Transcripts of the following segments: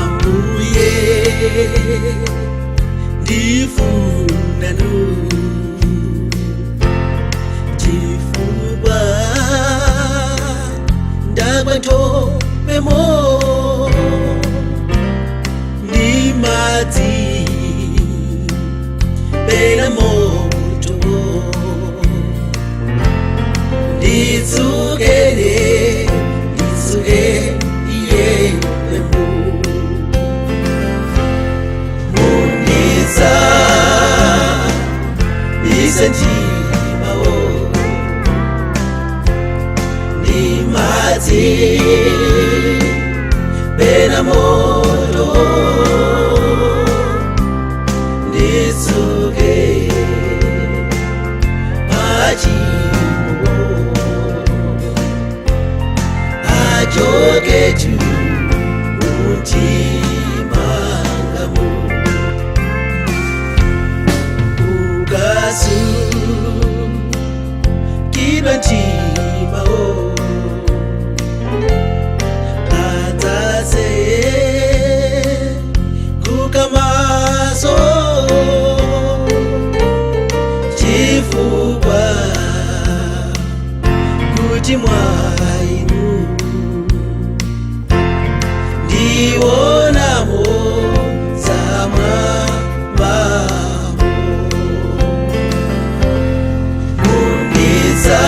Ambuye, ndifunanu chifukwa ndagwa m'thopemo ndi madzi pena moto, nditsukeni, nditsuke iyewemo. Mundisa isenjimawo ndi madzi pena moto, nditsuke machimo achoke tu mumtima mwangamu. Ukasukidwa mtima o adzase kukamaso, chifukwa kuti mwainu ndionamo zamwambamo. Mundisa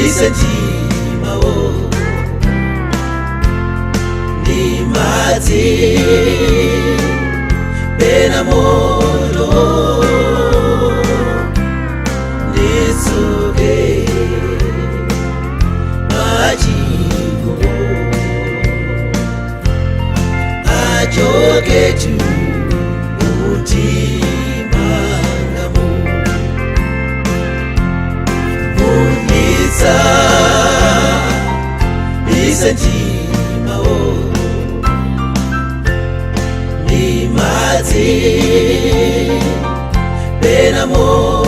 isenjimawo ndi madzi pena moto, nditsuke machimo achoke tu mumtima mwangamu. Mundisa isenjimawo ndi madzi pena moto.